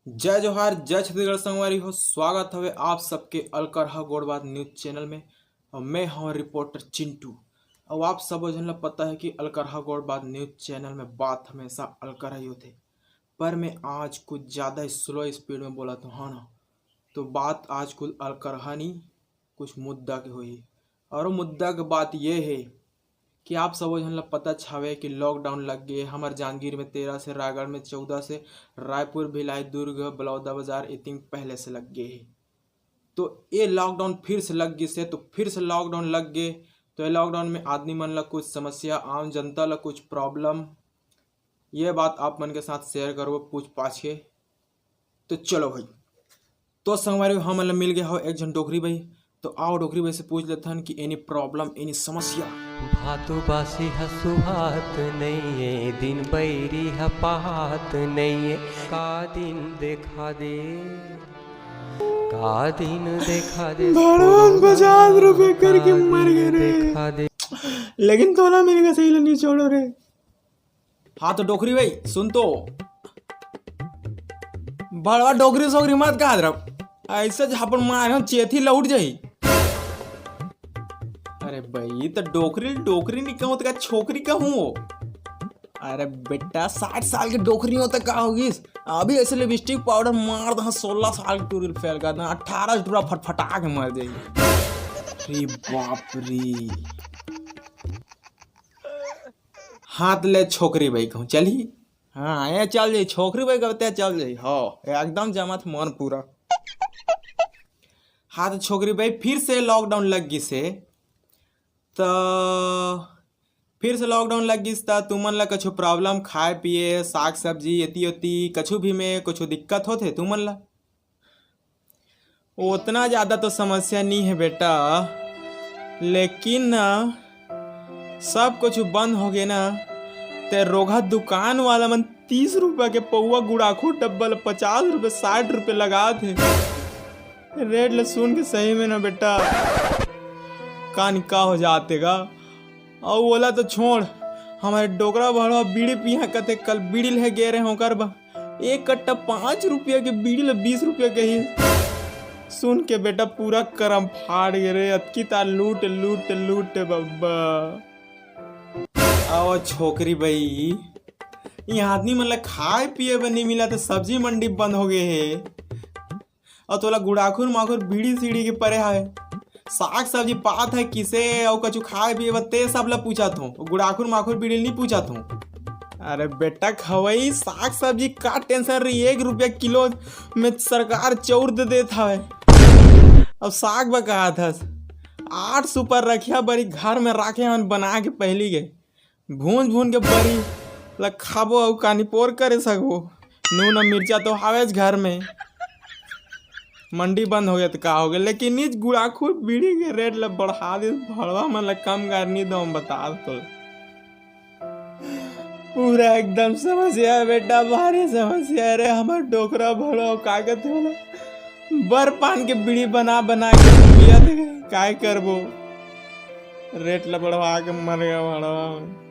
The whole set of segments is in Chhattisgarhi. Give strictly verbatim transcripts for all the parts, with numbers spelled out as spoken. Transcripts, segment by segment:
जय जोहार, जय छत्तीसगढ़ संगवारी हो। स्वागत हवे आप सबके अलकरहा गोठ बात न्यूज चैनल में। और मैं हूं रिपोर्टर चिंटू। और आप सबो झन ला पता है कि अलकरहा गोठ बात न्यूज चैनल में बात हमेशा अलकरहा ही होथे, पर मैं आज कुछ ज़्यादा ही स्लो स्पीड में बोलत हूं, हाँ ना? तो बात आज कुछ अलकरहा नहीं, कुछ मुद्दा के होही। और वो मुद्दा के बात ये है कि आप सबो झन ला पता छावे कि लॉकडाउन लग गए हमर जांजगीर में तेरह से, रायगढ़ में चौदह से, रायपुर, भिलाई, दुर्ग, बलौदाबाजार इतिंग पहले से लग गए है। तो ये लॉकडाउन फिर से लग गई से, तो फिर से लॉकडाउन लग गए, तो ये लॉकडाउन में आदमी मन ला कुछ समस्या, आम जनता ला कुछ प्रॉब्लम, ये बात आप मन के साथ शेयर करबो पूछ पाछ के। तो चलो भाई, तो संगवारी हो, हमन ला मिल गया हो एक झन डोकरी भाई। तो आओ डोकरी भाई से पूछ लेथन कि एनी प्रॉब्लम, एनी समस्या। भातो बासी ह सुहात नइये, दिन बैरी ह पात नइये, का दिन देखा दे, का दिन देखा दे। भगवान, पचास रुपये करके मर गए रे। देखा दे। लेकिन तोला मेरे का सही ला नहीं छोड़ो रे। हाँ तो डोकरी भाई सुन तो, बड़वा डोकरी सोकरी मत कहा रहा, ऐसे झापड़ मारे हम चेथी लौट जाही। अरे भाई, तो डोकरी डोकरी नहीं कहूँ तो का छोकरी कहूँ? अरे बेटा, साठ साल के डोकरी हो तो का होगिस? अभी ऐसे लिपस्टिक पाउडर मार दहा, सोलह साल के टूरी फेल कर दहा, अठारह टूरा फटफटा के मर जाही। रे बाप रे। हाथ ले छोकरी बाई कहूँ चलही। हाँ, ये चल जाई, छोकरी बाई कहते चल जाई। हाँ, एकदम जमत मन पूरा। हाथ छोकरी बाई फिर से लॉकडाउन लग गई से, तो फिर से लॉकडाउन लग गई त तुमन ला कुछ प्रॉब्लम, खाए पिए, साग सब्जी, एती ओती कुछ भी में कुछ दिक्कत होथे तुमन ला? उतना ज़्यादा तो समस्या नहीं है बेटा, लेकिन ना, सब कुछ बंद हो गए ना, ते रोगहा दुकान वाला मन तीस रुपया के पौवा गुड़ाखू डब्बा ल पचास रुपये, साठ रुपये लगा थे। रेट ल सुन के सही में ना बेटा, कान का हो जाते गा। अउ ओला तो छोड़, हमारे डोकरा भड़वा बीड़ी पिया कथे, कल बीड़ी ले गे रहे ओकर बा एक कट्टा पाँच रुपया के बीड़ी ल बीस रुपया कही। सुन के बेटा पूरा करम फाड़ गे रे, अतकी तार लूट लूट लूट बब्बा। आओ छोकरी बई, ये आदमी मन ल खाए पिए बर नहीं मिला तो सब्जी मंडी बंद हो गए है। अउ तोला गुड़ाखुर माखुर बीड़ी सीड़ी के परे हवे, साग सब्जी पात है किसे अउ कछु खाए पिए बर ते सब ला पूछत हो, गुड़ाखुर माखुर बीड़ी नहीं पूछत हो। अरे बेटा खवई साग सब्जी का टेंशन रही, एक रुपया किलो में सरकार चौर दे देत हवे। अब साग बर कहा थस, आठ सुपर रखिया बरी घर में राखे हन बना के पहली के, भूंज भूंज के बरी ल खाबो अउ कानी पोर करे सकबो। नून अउ मिर्चा तो हावेच घर में। मंडी बंद हो गया तो का हो गया, लेकिन इस गुड़ाखू बीड़ी के रेट ल बढ़ा दे, भड़वा मन ल कम करनी दो, हम बता तो। पूरा एकदम समस्या है बेटा, भारी समस्या है रे। हमार डोकरा भड़वा का कहते होला, बर पान के बीड़ी बना बना के पिया थे, काय करबो, रेट ल बढ़वा के मर गया भड़वा।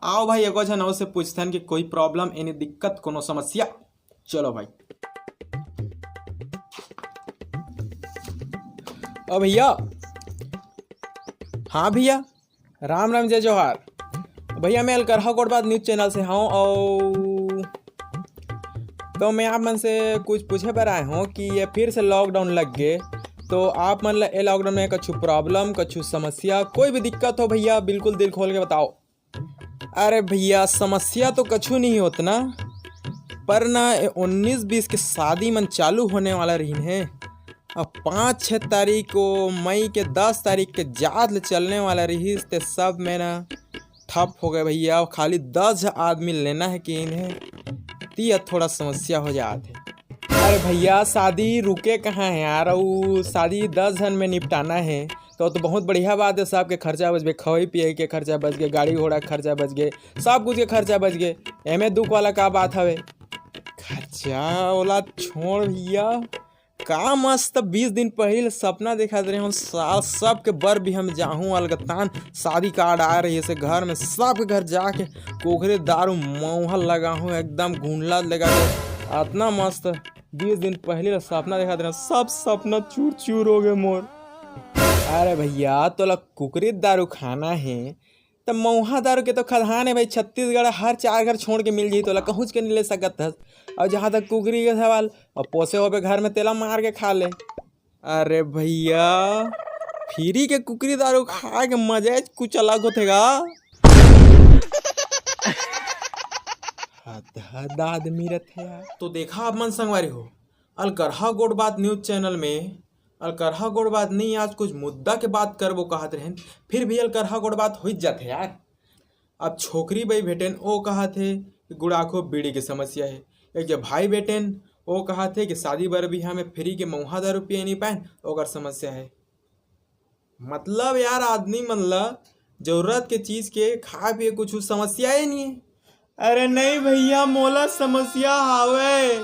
आओ भाई, एको झन अउ से पूछथन कि कोई प्रॉब्लम, एनी दिक्कत, कोनो समस्या। चलो भाई। ओ भैया, हाँ भैया, राम राम, जय जोहार। भैया, मैं अलकरहा गोठ बात न्यूज चैनल से हूँ, और तो मैं आप मन से कुछ पूछे बर आए हूँ कि ये फिर से लॉकडाउन लग गए, तो आप मन ला ये लॉकडाउन में कछु प्रॉब्लम, कछु समस्या, कोई भी दिक्कत हो भैया, बिल्कुल दिल खोल के बताओ। अरे भैया, समस्या तो कछु नहीं होत ना, पर ना, ये उन्नीस बीस के शादी मन चालू होने वाला रहिन है। अब पाँच छः तारीख को, मई के दस तारीख के जात ले चलने वाला रहिस, ते सब में ना ठप हो गए भैया। खाली दस झ आदमी लेना है कि इन्हें, तिया थोड़ा समस्या हो जात है। अरे भैया, शादी रुके कहाँ है यार, उ शादी दस झन में निपटाना है, तो, तो बहुत बढ़िया बात है। सबके खर्चा बच गए, खवई पिए के खर्चा बच गए, गाड़ी घोड़ा के खर्चा बच गए, सब कुछ के खर्चा बच गए। एमे दुख वाला का बात हवे? खर्चा ओला छोड़ भैया, का मस्त बीस दिन पहले सपना देखत रहे हूँ, साल सबके बर भी हम जाहूँ अलगतान, शादी कार्ड आ रही है से घर में, सबके घर जाके कोखरे दारू मौहा लगाहूँ, एकदम गुंडला लगा के अतना मस्त, बीस दिन पहले ला सपना देखत रहेंव, सब सपना चूर चूर हो गे मोर। अरे भैया, तोला कुकरी दारू खाना हे त मउहा दारू के तो खदान हे भाई, छत्तीसगढ़ हर चार घर छोड़ के मिल जाही तोला, कहूँच के नहीं ले सकत हस। अउ जहाँ तक कुकरी के सवाल, अब पोसे होबे घर में, तेला मार के खा ले। अरे भैया, फ्री के कुकरी दारू खाए के मजा ही कुछ अलग होथे गा। हद हद आदमी रथे यार। तो देखा आप मन संगवारी हो, अलकरहा गोठ बात न्यूज चैनल में अलकरहा गोठ बात नहीं, आज कुछ मुद्दा के बात करबो कहत रहेन, फिर भी अलकरहा गोठ बात होइच जाथे यार। अब छोकरी बई भेटेन, ओ कहत हे कि गुड़ाखो बीड़ी के समस्या हे। एक जो भाई भेटेन, ओ कहत हे कि शादी बर बिहा में फ्री के मउहा दारू पिए नहीं पाएन, ओकर समस्या हे। मतलब यार, आदमी मन ला जरूरत के चीज के खाए पिए कुछ समस्या ही नहीं है। अरे नहीं भैया, मोला समस्या हावे।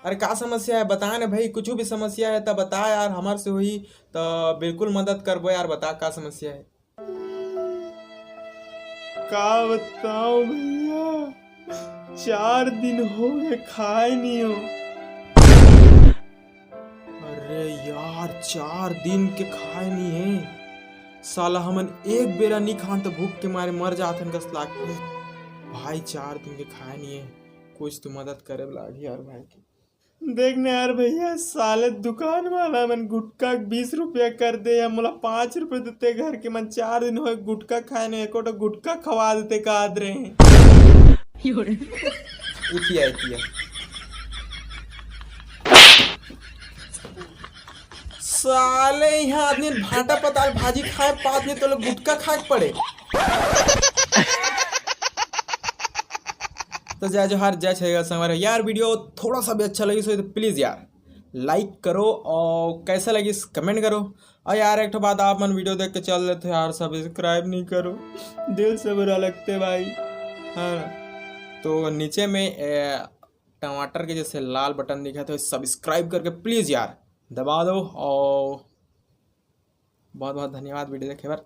अरे का समस्या है, बता ना भाई, कुछ भी समस्या है त बता यार, हमर से होही त बिल्कुल मदद करबो यार, बता का समस्या है। का बताओ भैया, चार दिन हो गए खाए नहीं हो। अरे यार, चार दिन के खाए नहीं है साला, हमन एक बेरा नहीं खान त भूख के मारे मर जाथन कस लागथे भाई। चार दिन के खाए नहीं है, कुछ तो मदद करे लागही यार भाई के। देख ना यार भैया, साले दुकान वाला मन गुटखा के बीस रुपया कर दे या मोला पाँच रुपया देते, घर के मन चार दिन होए गुटखा खाए ने, एको ठो गुटखा खवा देते कहत रहे। इतिया, इतिया। साले यहाँ आदमी भाटा पताल भाजी खाए पात नहीं तो लोग गुटखा खाए के पड़े। तो जय जोहार, जय छत्तीसगढ़ संगवारी। यार वीडियो थोड़ा सा भी अच्छा लगिस हो तो प्लीज यार लाइक करो और कैसा लगिस कमेंट करो। और यार एक ठो बात, आप मन वीडियो देख के चल देते यार, सब्सक्राइब नहीं करो, दिल से बुरा लगते भाई। हाँ, तो नीचे में ए, टमाटर के जैसे लाल बटन दिखा तो सब्सक्राइब करके प्लीज यार दबा दो। और बहुत बहुत धन्यवाद वीडियो देखे बर।